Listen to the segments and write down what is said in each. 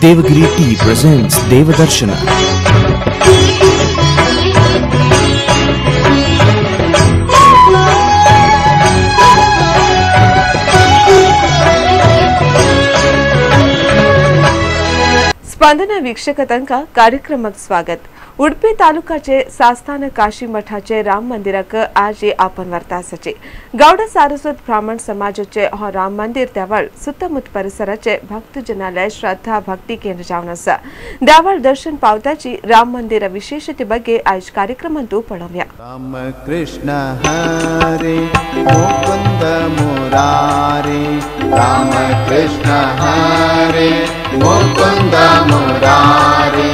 Devagiri Tea presents Devadarshana. Spandana वीक्षक तांकां कार्यक्रमाक स्वागत। उडपी तालुकाचे सास्थान काशी मठाचे राम मंदिराक आज आपण वार्ता आसाचे। गौड सारस्वत ब्राह्मण समाजाचे हो राम मंदिर देवळ सुत्तमुत परिसराचे भक्तजनालय श्रद्धा भक्ती केंद्र जावन आसा। देवळ दर्शन पावताची राम मंदिर विशेषते ಬಗ್ಗೆ आज कार्यक्रमांतु पळोवया। राम कृष्ण हरे मुकुंद मुरारे, राम कृष्ण हरे मुकुंद मुरारे,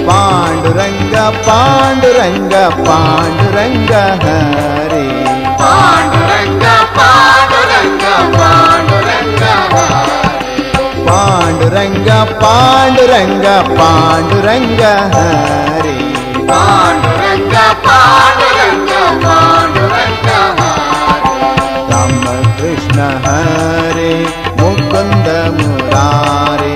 पांडुरंग पांडुरंग पांडुरंग हरे, पांडुरंग पांडुरंग पांडुरंग हरे, पांडुरंग पांडुरंग पांडुरंग हरे, पांडुरंग पांडुरंग पांडुरंग हरे, राम कृष्ण हरे मुकुंद मुरारे,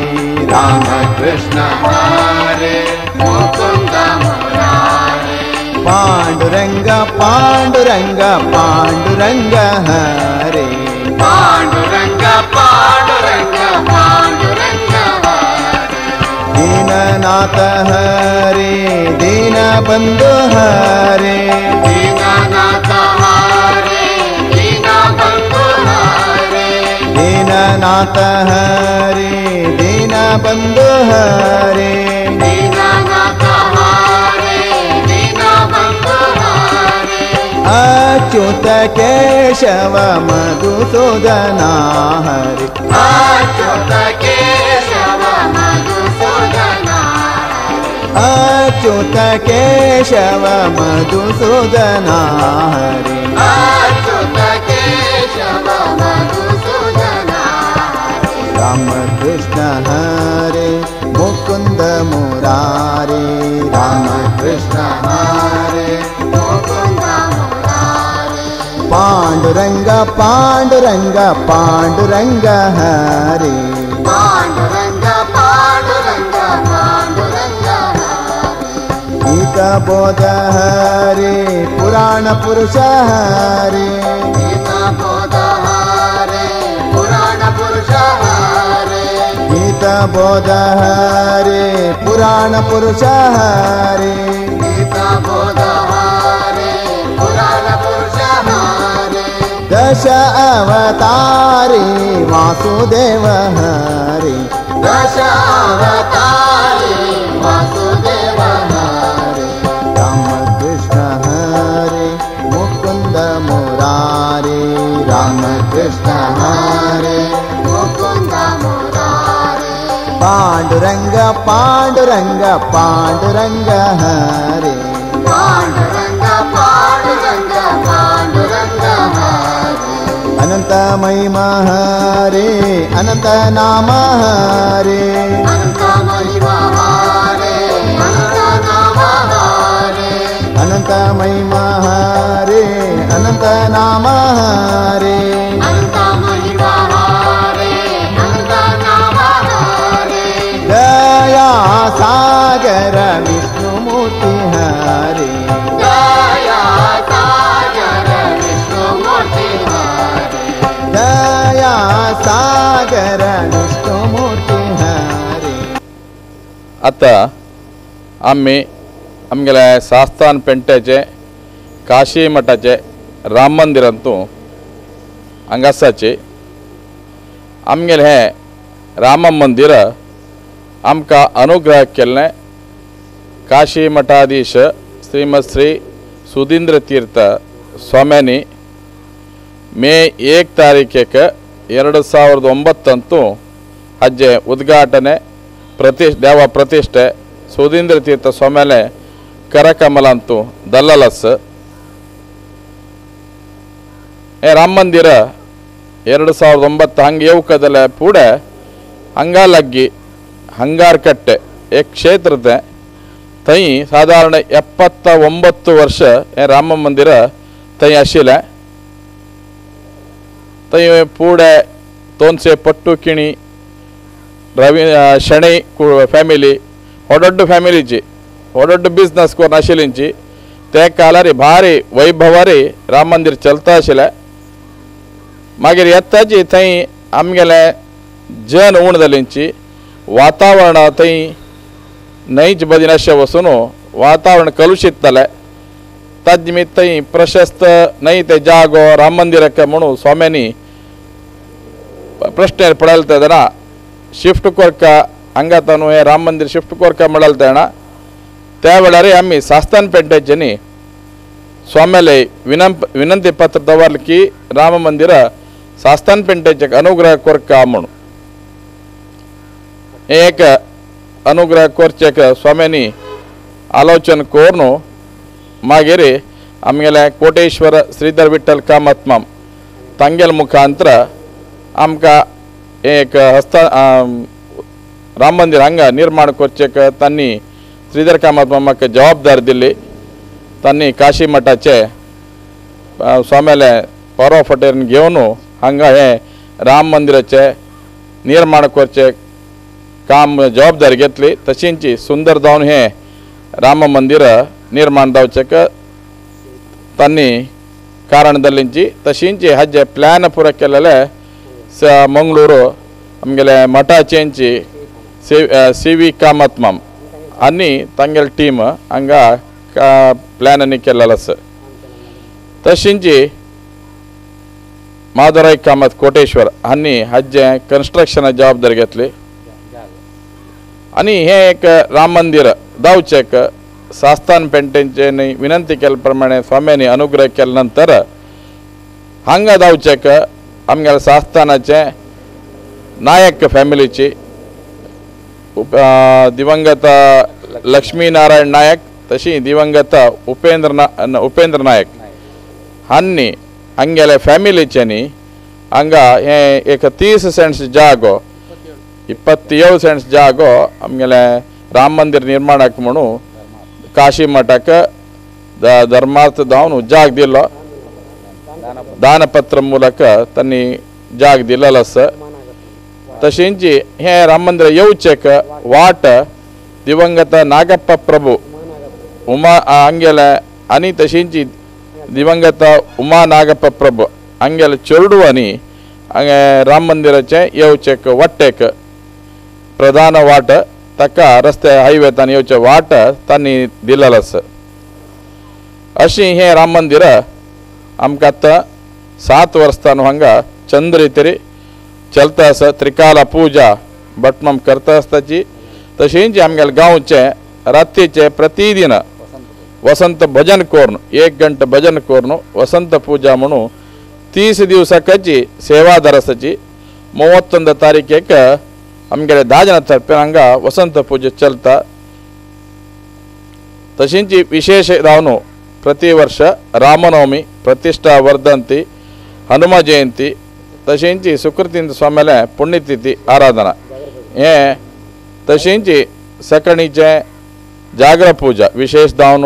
राम कृष्ण हरे मुकुंद मुरारे, पांडुरंग पांडुरंग पांडुरंग हरे, पांडुरंग पांडुरंग पांडुरंग हरे, दीननाथ हरे दीनबंधु हरे, दीननाथ हरे दीनबंधु हरे, दीननाथ हरे दीनबंधु हरे, दीननाथ हरे दीनबंधु हरे, अच्युत केशव मधुसूदना हरे, अच्युत केशव मधुसूदना, अच्युत केशव मधुसूदना हरे, अच्युत केशव मधुसूदना, राम कृष्ण हरे मुकुंद मुरारे, राम कृष्ण हरे मुकुंद मुरारे, पांडुरंग पांडुरंग पांडुरंग हरे, पांडुरंग पांडुरंग पांडुरंग हरे, गीता बोध हरे पुराण पुरुष हरे, गीता बोध हरे पुराण पुरुष हरे, गीता बोध हरे पुराण पुरुष हरे, गीता बोध हरे पुराण पुरुष हरे, दश अवतारी वासुदेव हरे, दश अवतारी वासुदेव हरे, राम कृष्ण हरे मुकुंद मुरारे, राम कृष्ण हरे मुकुंद मुरारे, पांडुरंग पांडुरंग पांडुरंग हरे, पांडुरंग पांडुरंग पांडुरंग हरे, अनंत महिमा हरे अनंत नाम हरे, अनंत महिमा हरे अनंत नाम हरे, अनंत महिमा हरे अनंत नाम हरे, अनंत महिमा हरे अनंत नाम हरे, दया सागर विष्णुमूर्ति हरे, दया सागर विष्णुमूर्ति हरे, दया सागर विष्णुमूर्ति हरे। आतां आमी आमगेले सास्तान पेंट्याचे काशी मठाचे राम मंदिरांतू हांगा आसाची। आमगेलें हें राम मंदिर आमकां अनुग्रह केल्लें काशी मठाधीश श्रीमद श्री सुधींद्र तीर्थ स्वाम्यांनी मे 1 तारीखेक 2009 हाजें उद्घाटने देवा प्रतिष्ठे सुधींद्र तीर्थ स्वाम्याले करकमलांतू दल्लल आसा। हें राम मंदिर 2009 हांगा येवका जाल्यार फुडें हांगा लागीं हंगारकट्टे एक क्षेत्र तें, थंय सादारण 79 वर्ष हें राम मंदिर थंय आशिल्लें। थंय फुडें 200 पट्टुकिणी रवी शणै फॅमिली व्हड फॅमिलीची व्हड बिजनस करून आशिल्लींची ते कालारी भारी वैभवारी राम मंदिर चलता आशिल्लें. मागीर येताची थंय आमगेले जन उण जालींची वातावरण थंय न्हंयच बदीन अशें वचून वातावरण कलुशीत जालें. ताजे निमित्त थंय प्रशस्त न्हय ते जागो राम मंदिराक म्हणून स्वाम्यांनी प्रश्न पडले तेन्ना शिफ्ट कोरका हांगा ताणू हें राम मंदिर शिफ्ट कोरका म्हणले तेन्ना त्या वेळार आमी सास्तान पेंटेच्यांनी स्वाम्याले विनंती पत्र दवरलें की राम मंदिर सास्तान पेंटेचे अनुग्रह कोरका म्हणून एक अनुग्रह कोरचेक स्वाम्यांनी आलोचन करून मागीर आमगेले कोटेश्वर श्रीधर विठ्ठल कामत माम तांगेल मुखांतर आमकां एक हस्त राम मंदिर हांगा निर्माण करचेक तांणी श्रीधर कामत मामाक जबाबदारी दिली. तांणी काशी मठाचे स्वाम्याले परवा फटेर घेवन हांगा हें राम मंदिराचें निर्माण करचें काम जबाबदारी घेतली. तशींच सुंदर जावन हें राम मंदिर निर्माण जावचेक तांणी कारण दिल्लींची. तशींच हाजे प्लॅन पुरो केलेले मंगळूर आमगेले मठाचेंची सी वी कामत माम आनी तांगेले टीम हांगा प्लॅनांनी केलेलो आसा. तशींच माधवराय कामत कोटेश्वर हांणी हाजें कन्स्ट्रक्शना जबाबदारी घेतली आनी हें एक राम मंदिर जावचेक सास्तान पेंटेंचे विनंती केले प्रमाणे स्वाम्यांनी अनुग्रह केले नंतर हांगा जावचेक आमगेल्या सास्तानाचे नायक फॅमिलीची दिवंगत लक्ष्मी नारायण नायक तशी दिवंगत उपेंद्र नायक हांणी हांगेले फॅमिलीच्यांनी हांगा हें एक 30 सेंट्स जागो 27 सेंट्स जागो आमगेले राम मंदिर निर्माणाक म्हणून काशी मठाक धर्मार्थ जावन जाग दिलो दानपत्र ಮೂಲಕ तांणी जाग दिलेलो आसा. तशेंच हें राम मंदिर येवचेक वाट दिवंगत नागप्पा प्रभू उमा हांगेले आनी तशेंच दिवंगत उमा नागप्पा प्रभू हांगेले चेडवांनी हांगा राम मंदिराचें येवचेक वाटेक प्रधान वाट ताका रस्ते हायवे तांणी येवचे वाट तांणी दिलेलो आसा. अशें हें राम मंदिर आमकां आतां 7 वर्सां हांगा चंद्र चलता आसा. त्रिकाला पूजा भटमाम करता आसताची. तशेंच आमगेले गांवचे रातीचे प्रतिदिन वसंत भजन करून 1 घंटा भजन करून वसंत पूजा म्हणून 30 दिवसाकाची सेवादार आसाची. 31 तारीखेक आमगेले 10 जाणां तर्फे हांगा वसंत पूजा चलता. तशेंच विशेष जावन प्रति वर्ष रामनवमी प्रतिष्ठा वर्धंती हनुमा जयंती तशेंच सुकृतींद्र स्वाम्याले पुण्यतिथी आराधना हें तशेंच सकणीचें जागर पूजा विशेष जावन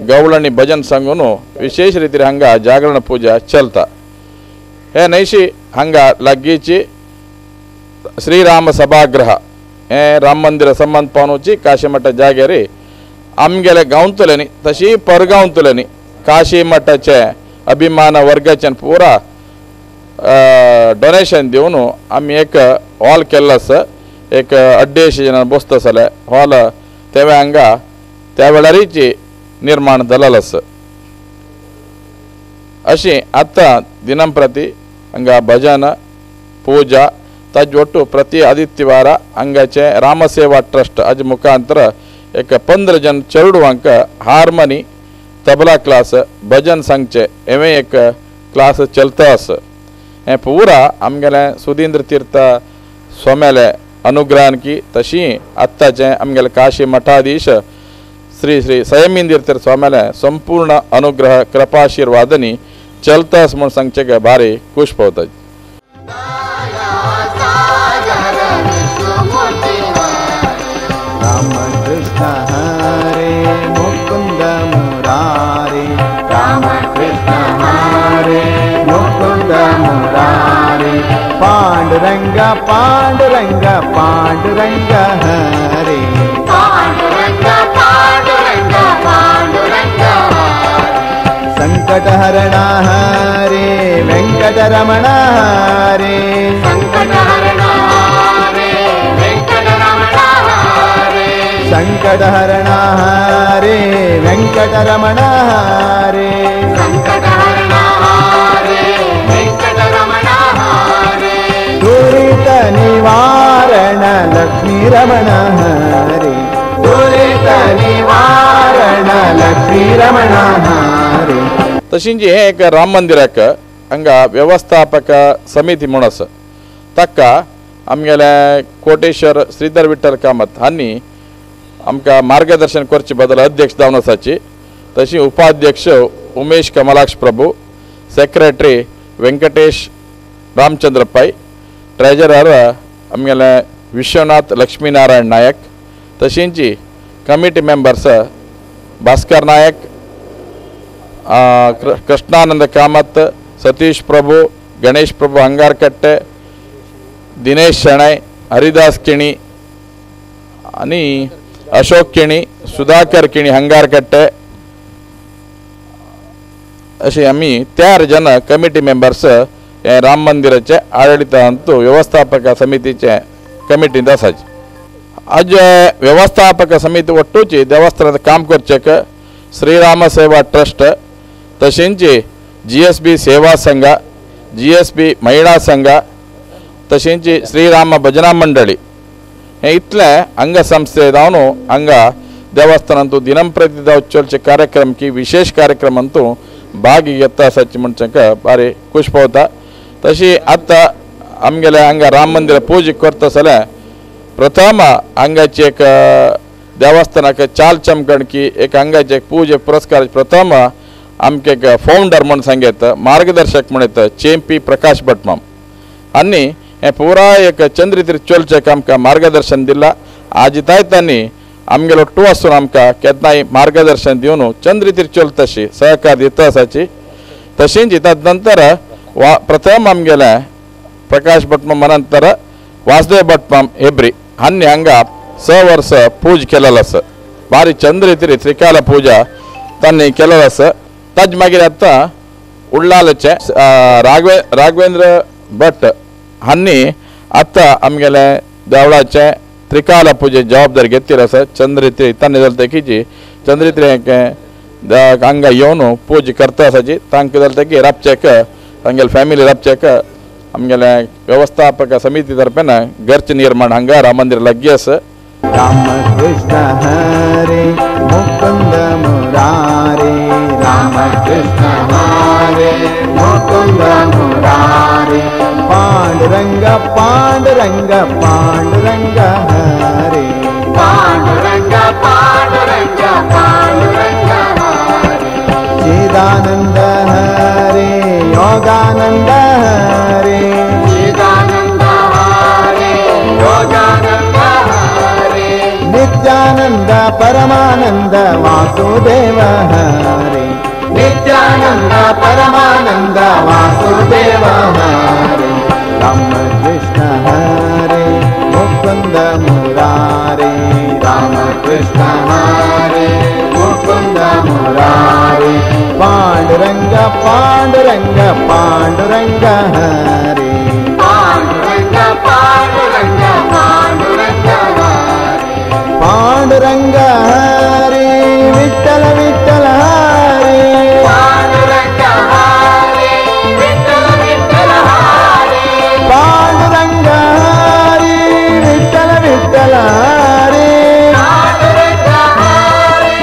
गवळणी भजन सांगून विशेष रितीन हांगा जागरण पूजा चलता. हे न्हयशी हांगा लागींची श्रीराम सभागृह हें राम मंदिर संबंद पावनूची काशी मठा जाग्यार आमगेले गांवतल्यांनी तशी परगांवतल्यांनी काशी मठाचे अभिमान वर्गाच्यान पुरा डोनेशन दिवन आमी एक हॉल केल्लो आसा. एक 250 जाणां बसता जाल्यार हॉल तेव्या हांगा त्या वेळारीच निर्माण जालेलो आसा. अशी आतां दिनंप्रती हांगा भजन पूजा ताजे ಒಟ್ಟು ಪ್ರತಿ ಆದಿತ್ಯವಾರ हांगाचे रामसेवा ट्रस्ट हाजे मुखांतर एक 15 जन चेडवांक हार्मनी तबला क्लास भजन सांगचे हें एक क्लास चलता आसा. हें पुरा आमगेलें सुधींद्र तीर्थ स्वाम्याले अनुग्रहान की तशी आत्ताचें आमगेलें काशी मठाधीश श्री श्री संयमींद्र तीर्थ स्वाम्याले संपूर्ण अनुग्रह कृपाशीर्वादनी चलता आसा म्हूण सांगचें भारी खूश पावता. राम कृष्ण हरे मुकुंद मुरारे, राम कृष्ण हरे मुकुंद मुरारे। पांडुरंग पांडुरंग पांडुरंग हरे पांडुरंग पांडुरंग पांडुरंग संकटहरण हरे वेंकटरमण हरे संकटहरण हरे वेंकटरमण हरे संकटहरण हरे वेंकटरमण हरे संकटहरण हरे वेंकटरमण हरे दुरित निवारण लक्ष्मी रमण हरे दुरित निवारण लक्ष्मी रमण हरे. तशींची हें एक राम मंदिराक हांगा व्यवस्थापक समिती म्हूण आसा ताका आमगेले कोटेश्वर श्रीधर विठ्ठल कामत हांणी आमकां मार्गदर्शन करचे बदल अध्यक्ष जावन आसाची. तशी उपाध्यक्ष उमेश कमलाक्ष प्रभू, सेक्रेटरी वेंकटेश रामचंद्र पै, ट्रेजरर आमगेले विश्वनाथ लक्ष्मीनारायण नायक, तशींची कमिटी मेंबर्स भास्कर नायक, कृष्णानंद कामत, सतीश प्रभू, गणेश प्रभू अंगारकट्टे, दिनेश शणै, हरिदास किणी आनी अशोक किणी, सुधाकर किणी हंगारकट्टे अशे आमी 4 जण कमिटी मेंबर्स हे राम मंदिराचे आडळितांतू व्यवस्थापक समितीचे कमिटींत आसाची. आज व्यवस्थापक समिती ಒಟ್ಟೂಚಿ ದೇವಸ್ಥಾನದ काम करचेक श्रीराम सेवा ट्रस्ट, तशेंच GSB सेवा संघ, GSB महिला संघ, तशेंच श्रीराम भजना मंडळी हे इतले अंगसंस्थे जावन हांगा देवस्थानांतू दिनंप्रति चलचे कार्यक्रम की विशेष कार्यक्रमांतू भाग घेता आसाची म्हणच्याक बारी खूश पावता. तशी आतां आमगेले हांगा राम मंदिर पूजा करता जाल्यार प्रथम हांगाची एक देवस्थानाक चाल चमकण की एक हांगाचे एक पूजे पुरस्कार प्रथम आमके एक फावंडर म्हूण सांगेत मार्गदर्शक म्हण येता चेंपी प्रकाश भटमाम आनी हें पुराय एक चंद्रित्री चोलचेक आमकां मार्गदर्शन दिलां. आजिताय तांणी आमगेलो टू आसून आमकां केन्नाय मार्गदर्शन दिवन चंद्रित्री चोल तशी सहकार दिता आसाची. तशेंच तद नंतर वा प्रथम आमगेले प्रकाश भटमाम नंतर वासुदेव भटमाम हेब्री हांणी हांगा 6 वर्स पूज केलेलो आसा. बारी चंद्रित्री त्रिकाल पूजा तांणी केलेलो आसा. ताज मागीर आतां उडलालचे राघवेंद्र भट हांणी आतां आमगेले देवळाचे त्रिकाल पुजे जबाबदारी घेतिल्ली आसा. चंद्रित्री तांणी जालें की चंद्रित्री हांगा येवन पूजा करता आसाची. तांकां जालें की राबचेक तांगेले फॅमिली राबचेक आमगेले व्यवस्थापक समिती तर्फेन घरचें निर्माण हांगा राम मंदिर लागीं आसा. राम कृष्ण हरे मुकुंद मुरारे राम कृष्ण हरे मुकुंद मुरारे पांडुरंग पांडुरंग पांडुरंग हरे पांडुरंग पांडुरंग पांडुरंग हरे चिदानंद हरे योगानंद हरे चिदानंद हरे योगानंद हरे नित्यानंद परमानंद वासुदेव हरे नित्यानंद परमानंद वासुदेव हरे राम कृष्ण हरे मुकुंद मुरारे राम कृष्ण हरे मुकुंद मुरारे पांडुरंग पांडुरंग पांडुरंग हरे पांडुरंग पांडुरंग पांडुरंग हरे पांडुरंग हरे विठ्ठल विठ्ठल हरे पांडुरंग हरे विठ्ठल विठ्ठल हरे पांडुरंग हरे विठ्ठल विठ्ठल हरे पांडुरंग हरे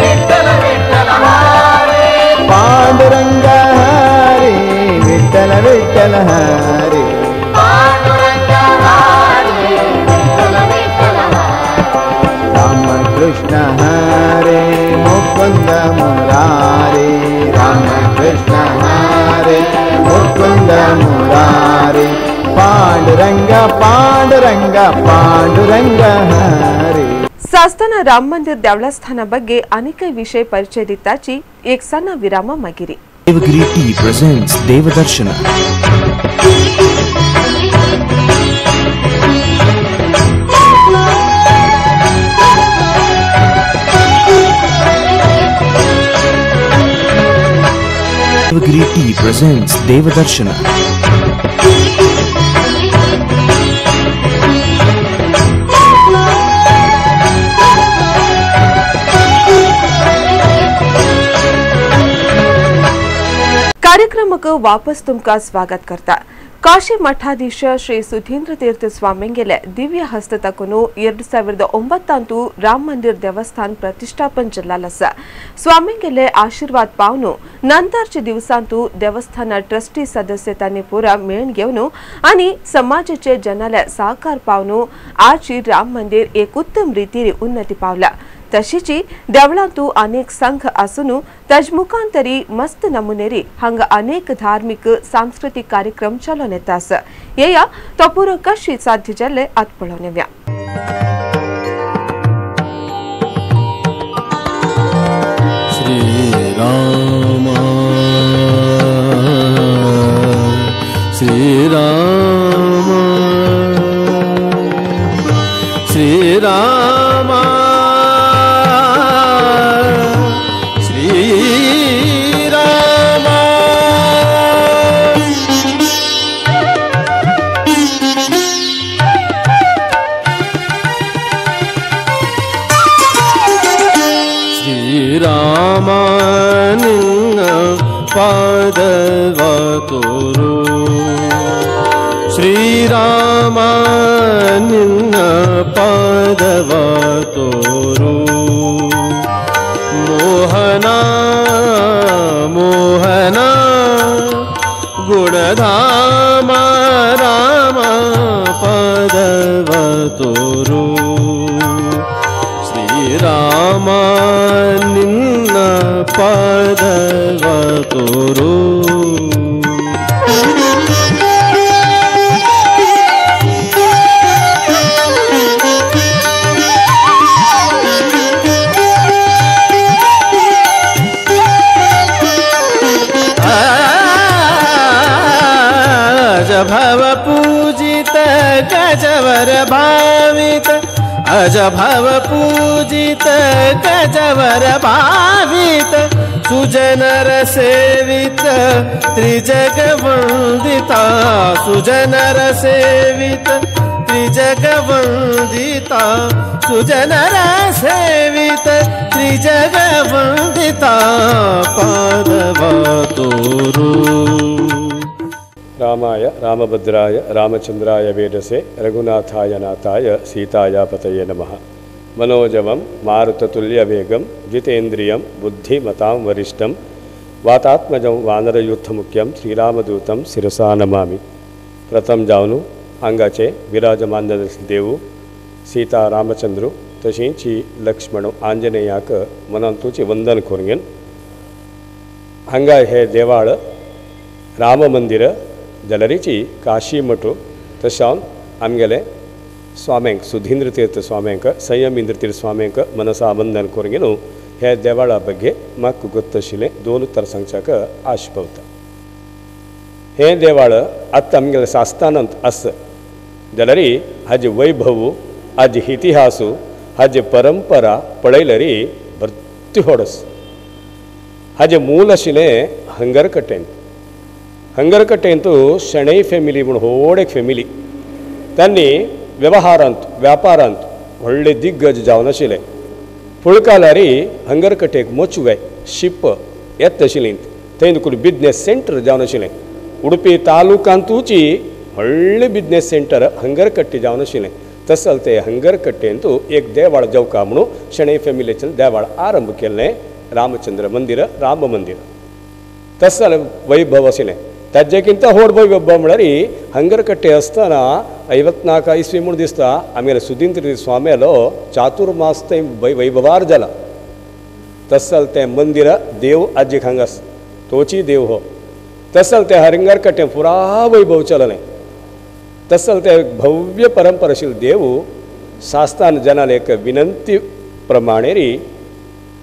विठ्ठल विठ्ठल हरे पांडुरंग हरे विठ्ठल विठ्ठल हरे पांडुरंग हरे विठ्ठल विठ्ठल हरे राम कृष्ण हरे मुकुंद मुरारे राम कृष्ण हरे मुकुंद मुरारे पांडुरंग पांडुरंग पांडुरंग हरे. सास्ताना राम मंदिर देवस्थाना ಬಗ್ಗೆ अनेक विषय परिचय दिताची एक सಣ್ಣ ವಿರಾಮ ಮಗಿರಿ. Devagiri Tea presents Devadarshana. Devagiri Tea presents Devadarshana. कार्यक्रमक वापस तुमका स्वागत करता। काशी मठाधीश श्री सुधींद्र तीर्थ स्वामिंगेले दिव्य हस्त तकून 2009 राम मंदिर देवस्थान प्रतिष्ठापन जल्लालस स्वामिंगेले आशीर्वाद पावनु नंतरचे दिवसांतु देवस्थान ट्रस्टी सदस्य पूरा मेळून घेवन आनी समाजाचे जनाले सहकार पावनु आजची राम मंदिर एक उत्तम रीतीने उन्नती पावला। तशीची देवळांतु अनेक संघ आसून तजमुखांतरी मस्त नमुनेरी हांगा अनेक धार्मिक सांस्कृतिक कार्यक्रम चलोवन येता आसा। येया तो पुरो कशी साध्य जाल्ले आत पळोवन येवया। श्री राम श्री राम श्री राम पादव तोरो श्री राम निन्न पादव तोरो मोहना मोहना गुणधाम राम पादव तोरो श्री राम निन्न पादव तोरो। भव पूजित गजवर भावित अज भव पूजित गजवर भावित सुजनर सेवित त्रिजगवंदिता सुजनर सेवित त्रिजगवंदिता सुजनर सेवित त्रिजगवंदिता पादव तोरो। रामाय रामभद्राय रामचंद्राय वेदसे रघुनाथाय नाथाय सीताया पतये नमः। मनोजवं मारुततुल्यवेगं जितेन्द्रियं बुद्धिमतां वरिष्ठं वातात्मजं वानरयूथमुख्यं श्रीरामदूतं शिरसा नमामि। प्रथम जावनु हांगाचे विराजमान देवू सीता रामचंद्रू तशींच लक्ष्मण आंजनेयाक मनांतूची वंदन करून हांगा हे देवाळ राम मंदिर जाल्यारीची काशी मठू तशावन आमगेले स्वाम्यांक सुधींद्र तीर्थ स्वाम्यांक संयम इंद्र तीर्थ स्वाम्यांक मनसा वंदन करून हे देवाळा ಬಗ್ಗೆ म्हाका गोत्त आशिल्लें दोन उतर सांगच्याक आश पावता। हें देवाळ आतां आमगेले सास्तानांत आसा जाल्यारी हाजे वैभव हाजे इतिहासू हाजे परंपरा पळयल्यारी भरती व्हड आसा। हाजें मूल आशिल्लें हंगरकट्टेंत। हंगरकट्टेंतू शणै फॅमिली म्हूण व्हड एक फॅमिली तांणी व्यवहारांत व्यापारांत व्हडले दिग्गज जावन आशिल्ले। फुळकालारी हंगरकट्टेक मोचवे शिप येत आशिल्ली थंय देखून बिजनेस सेंटर जावन आशिल्लें। उडपी तालुकांतूची व्हडलें बिजनेस सेंटर हंगरकट्टे जावन आशिल्लें। तसल ते हंगरकट्टेंतू एक देवाळ जवका म्हणून शणै फॅमिलीचें देवाळ आरंभ केल्लें रामचंद्र मंदिर राम मंदिर तसल वैभव आशिल्लें। ताजेकिंत व्हड वैभव म्हळ्यार हंगरकट्टे आसतना 54 इसवी म्हूण दिसता आमगेले सुधींद्र स्वाम्यालो चातुर्मास थंय वैभवार जाला। तसल तें मंदिर देव आजीक हांगा आसा तोची देव हो। तसल तें हंगरकट्टे पुरा वैभव चललें। तसल तें भव्य परंपराशील देव सास्तान जनाल एक विनंती प्रमाणे री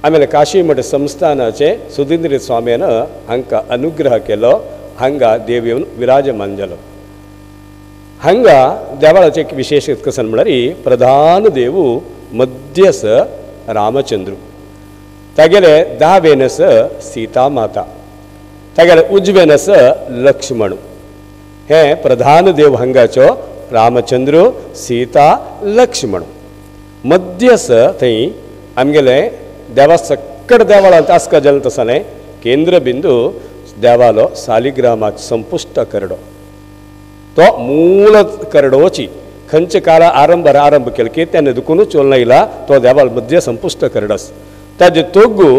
आमेले काशीमठ संस्थानाचे सुधींद्र स्वामीन हांकां अनुग्रह केलो. हांगा देव येवन विराजमान जालो. हांगा देवाळाचें एक विशेष कसन म्हळ्यार प्रधान देव मध्यस रामचंद्र, तागेले दावेनस सीता माता, तागेले उजवेनस लक्ष्मण. हे प्रधान देव हांगाचो रामचंद्र, सीता, लक्ष्मण. मध्यस थंय आमगेले देवा सक्कड देवाळांत आसका जालें तसलें केंद्रबिंदू देवालो सालिग्रामाक संपुश्ट करडो. तो मूल करडोची खंयचे काळा आरंभ आरंभ केलो की तेन्ना दुखूनच चोल येयला तो देवाल मध्य संपुश्ट करडस. ताजे तोगू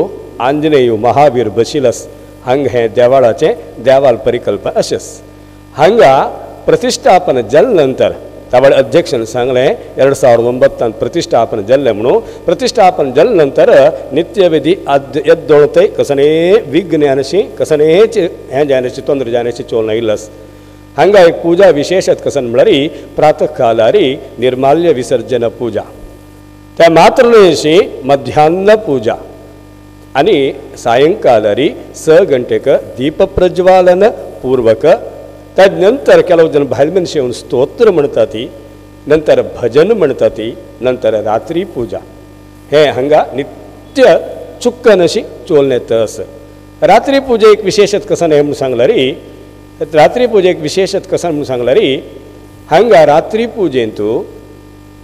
आंजनेय महावीर बशिलस. हांगा हें देवाळाचें देवाल परिकल्पना अशेंच. हांगा प्रतिष्ठापन जाले नंतर तावळ अध्यक्षान सांगलें 2009 प्रतिष्ठापन जाल्लें म्हणून. प्रतिष्ठापन जाले नंतर नित्यविधी येद्दोळतय कसने विज्ञानशी कसनेच हें जायनाशी तोंद्र जायनाशी चोल येयलस. हांगा एक पूजा विशेषत कसन म्हळ्यार प्रातः कालारी निर्माल्य विसर्जन पूजा, त्या मात्र न्हय मध्यान्ह पूजा आनी सायंकालारी 6 गंटेक दीप प्रज्वालन पूर्वक. तद नंतर ಕೆಲವು जन भायल मनशे येवन स्तोत्र म्हणटा ती, नंतर भजन म्हणटा ती, नंतर रात्री पूजा. हे हांगा नित्य चुक्कनशी चोलने आस. रात्री पूजा एक विशेषत कसन हें म्हणून सांगला री. रात्री पूजा एक विशेषत कसन म्हणून सांगला री. हांगा रात्री पूजेंतू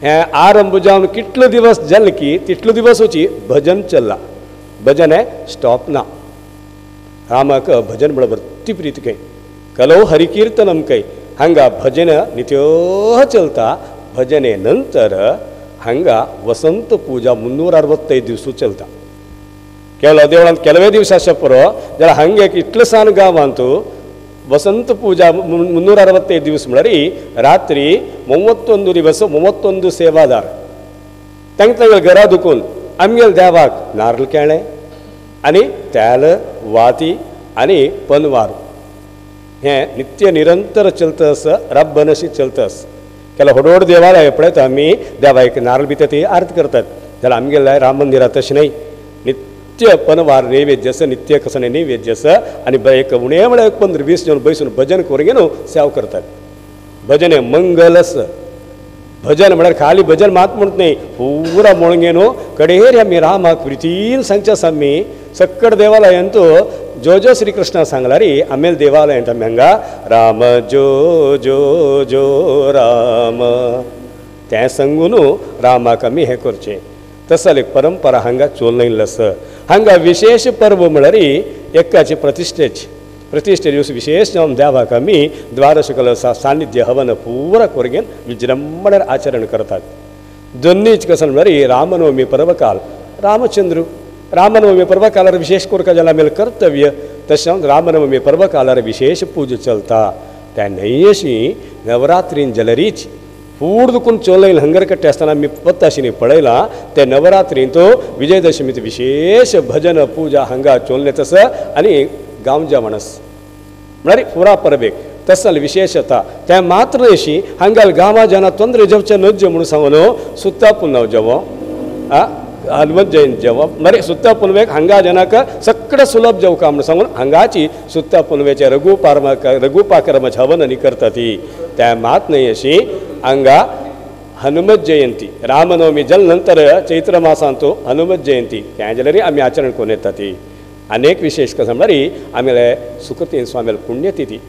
हें आरंभ जावन कितलो दिवस जाले की तितलो दिवस वची भजन चल्ला. भजन हें स्टॉप ना. रामाक भजन म्हळ्यार भरती प्रीत खंय कलो हरिकीर्तनम खंय. हांगा भजन नित्यो चलता. भजने नंतर हांगा वसंत पूजा 365 दिवसू चलता. केवल देवळांत ಕೆಲವೇ दिवस आसचे पुरो जाल्यार हांगा एक इतलो सान गांवांत वसंत पूजा 365 दिवस म्हळ्यार रात्री 31 दिवस 31 सेवादार तांकां तांगेल्या घरा दुखून आमगेल्या देवाक नारल केळें आनी तेल वाती आनी पनवार हें नित्य निरंतर चलता आसा, रब्बनशी चलता आसा. केला व्हड व्हड देवालय पळयता आमी देवाक नारल बी ते आरती करतात. जाल्यार आमगेल्या राम मंदिरांत तशें न्हय. नित्य पनवार नैवेद्य आसा, नित्य कसो नैवेद्य आसा आनी एक उणें म्हळ्यार 15-20 जण बैसून भजन करून न्हू सेवा करतात. भजन हें मंगल आसा. भजन म्हळ्यार खाली भजन मात म्हणत न्हय, पुरा मोळगे न्हू कडेर आमी रामाक प्रितीन सांगचे आसा. आमी सक्कड देवालयांत जो जो श्री कृष्णा सांगला री आमेल देवालयांत आमी हांगा राम जो जो जो राम तें सांगून रामाक आमी हें करचें. तसले एक परंपरा हांगा चोल येयल्लो आसा. हांगा विशेष पर्व म्हळ्यार एकाची प्रतिष्ठेची प्रतिष्ठे दिवस विशेष जावन देवाक आमी द्वारशकल सानिध्य हवन पुरा कोरगेन विजृंभणान आचरण करतात. दोन्हीच कसन म्हळ्यार रामनवमी पर्वकाल रामचंद्र रामनवमी पर्वकालार विशेष कोरका जाल्यार आमगेलें कर्तव्य. तशें रामनवमी पर्वकालार विशेष पूजा चलता. त्या न्हय अशी नवरात्रीन जाल्यारीच फूड दुखून चोलयल हंगरकट्टे आसतना आमी पत्ताशींनी पळयलां. ते नवरात्रींत विजयदशमीत विशेष भजन पूजा हांगा चोलने तसं आनी गांवच्या माणस म्हळ्यार पुरा परबेक तसल विशेषता. त्या मात्र अशी हांगा गांवा जना तोंद्रे जेवचें नज्जे म्हणून सांगून सुत्ता पुनव जेवो हनुमत जयंत जेवप मरे सुत्ता पुनवेक हांगा जनाक सगळें सुलभ जेवका म्हणून सांगून हांगाची सुत्ता पुनवेचे रघुपाक्रमाचें हवन आनी करता ती. त्या मात न्हय अशी हांगा हनुमत जयंती रामनवमी जाले नंतर चैत्र मासांत हनुमत जयंती तें जाल्यार आमी आचरण करून येता ती. अनेक विशेष कसं म्हळ्यार आमगेले सुखतीन स्वामीले पुण्यतिथी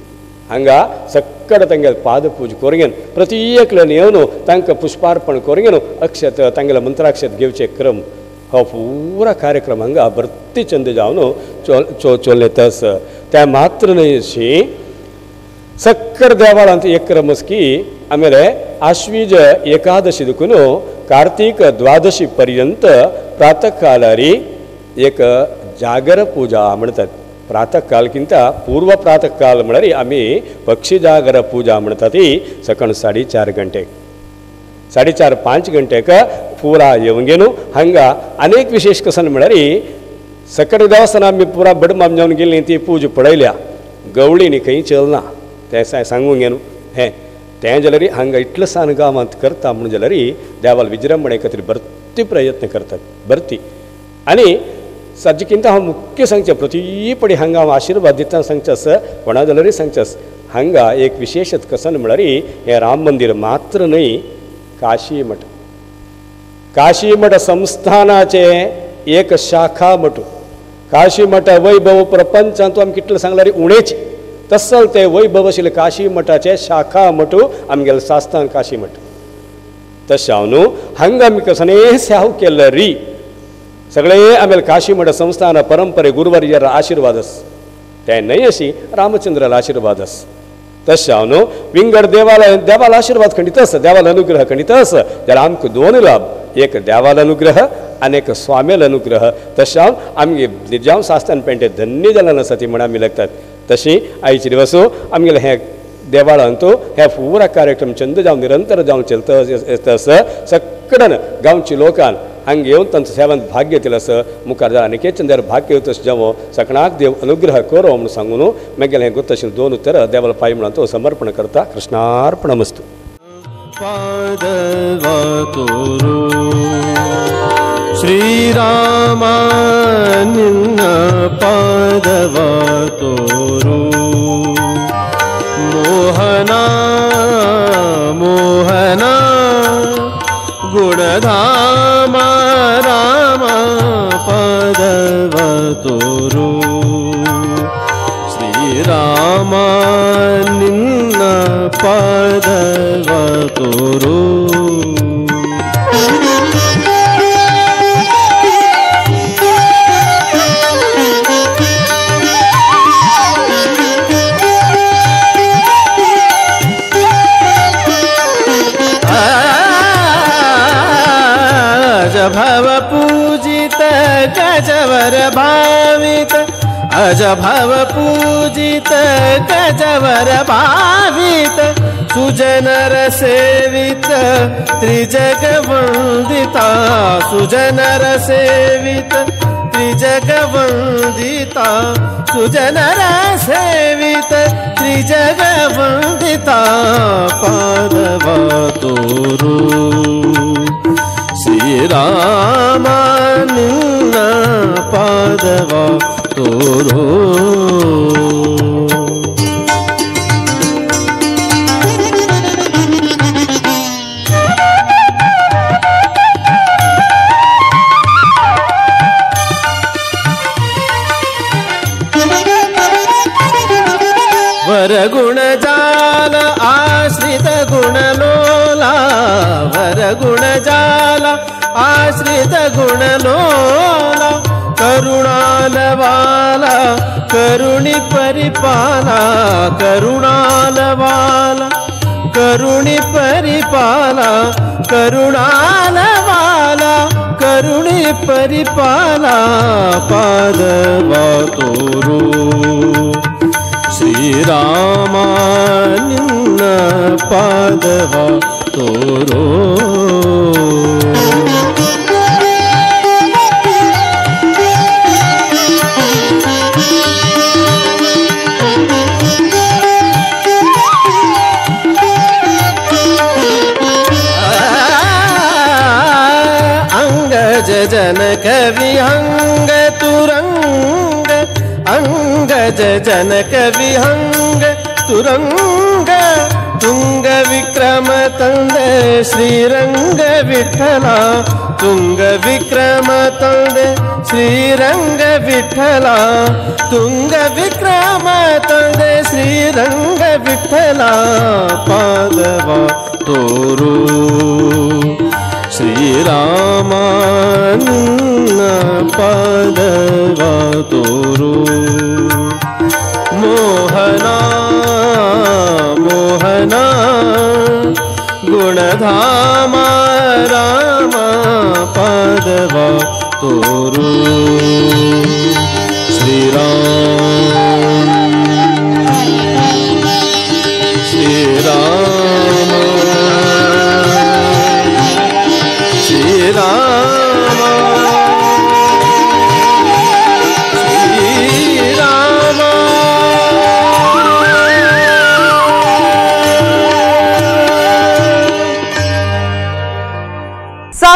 हांगा सक्कड तांगेले पादपूज करून प्रत्येकल्यान येवन तांकां पुष्पार्पण करून अक्षत तांगेले मंत्राक्षत घेवचे क्रम हो पुरा कार्यक्रम हांगा भरती चंद जावन चोलयता आसा. त्या मात्र न्हय अशी सक्कड देवाळांत एक क्रम आसा की आमगेले आश्वीज एकादशी देखून कार्तीक द्वादशी पर्यंत प्रातः कालारी एक जागर पूजा म्हणतात. प्रातः कालकिंत पूर्व प्रातः काल म्हळ्यार आमी पक्षी जागर पूजा म्हणटा ती सकाळ 4:30 गंटेक 4:30-5 गंटेक पुरा येवन घेवन हांगा अनेक विशेष कसन म्हळ्यार सकाळ देवस्थान आमी पुरा बडमाम जावन गेल्ली ती पूजा पळयल्या. गवळींनी खंय चलना तें सांगूंक घेवन हें तें जाल्यार हांगा इतलो सान गांवांत करता म्हणून जाल्यार देवाल विजृंभणे खातीर भरती प्रयत्न करतात भरती. आनी साजिकिंत हांव मुख्य सांगचें प्रती पडी हांगा हांव आशिर्वाद दिता सांगचें आसा कोणा जाल्यारूय सांगचें आसा हांगा एक विशेशत कसन म्हळ्यार हें राम मंदिर मात्र न्हय काशी मठ काशी मठ संस्थानाचें एक शाखा मठ काशी मठ वैभव प्रपंचांत आमी कितलें सांगल्यार उणेच तसल ते वैभव आशिल्लें काशी मठाचें शाखा मठ आमगेलें सास्थान काशी मठ तशें हांव न्हू हांगा आमी कसने सेव केल्लो री सगळे आमगेले काशी मठ संस्थान परंपरे गुरुवर्यर आशिर्वाद आस ते न्हय अशी रामचंद्राला आशिर्वाद आस तशें हांव न्हू विंगड देवाला देवाला आशिर्वाद खंडीत आसा देवाला अनुग्रह खंडीत आसा जाल्यार आमकां दोन लाभ एक देवाला अनुग्रह आनी एक स्वामील अनुग्रह तशें हांव आमगे निजाम सास्तान पेंटे धन्य जाल्यार आसा ती म्हण आमी लागतात तशी आयचे दिवस आमगेलें हें देवाळांत हे पुरा कार्यक्रम चंद जावन निरंतर जावन चलता आसा सगळ्यान गांवच्या लोकान हांगा येवन तांचो सेवांत भाग घेतलो आसा मुखार जाल्यार आनीक चंद्र भाग घेवचो जावं सगळ्यांक देव अनुग्रह करो म्हणून सांगून मागीर हें गोत आशिल्लें दोन उतर देवाला पांय म्हणून तो समर्पण करता. कृष्णार्पणमस्तु. श्रीराम निन्न पादव तोरू मोहना मोहना गुणधाम राम पादव तोरू श्रीराम निन्न पादव तोरू. भव पूजित गजवर भावित अज भव पूजित गजवर भावित सुजनर सेवित त्रिजगवंदिता सुजनर सेवित त्रिजगवंदिता सुजनर सेवित त्रिजगवंदिता पादव तोरू श्रीराम निन्न पादव तोरू. वरगुण जाल आश्रित गुणलोला वरगुण जाल आश्रित गुणलोला करुणालवाला करुणी परिपाला करुणालवाला करुणी परिपाला करुणालवाला करुणी परिपाला पादव तोरू श्रीराम निन्न पादव तोरू. अंगज जनक विहंग तुरंग अंगज जनक विहंग तुरंग तुंग विक्रम तंदे श्रीरंग विठ्ठला तुंग विक्रम तंदे श्रीरंग विठ्ठला तुंग विक्रम तंदे श्रीरंग विठ्ठला पादव तोरू श्रीराम निन्न पादव तोरू. मोहना मोहना गुणधाम राम पादव तोरू श्रीराम श्रीराम श्रीराम श्रीराम.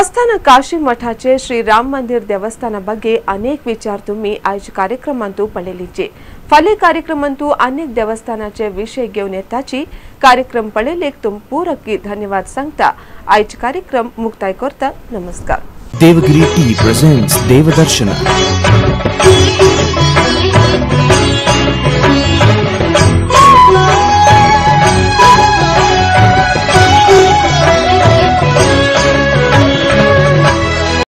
सास्थान काशी मठाचे श्री राम मंदिर देवस्थाना ಬಗ್ಗೆ अनेक विचार तुम्ही आज कार्यक्रमांतू पळयलीचे. फाल्यां कार्यक्रमांतू अनेक देवस्थानाचे विषय घेवन येताची. कार्यक्रम पळयलेक तुम पूरकी धन्यवाद सांगता. आयज कार्यक्रम मुक्ताय करता. नमस्कार. Devagiri Tea presents Devadarshana.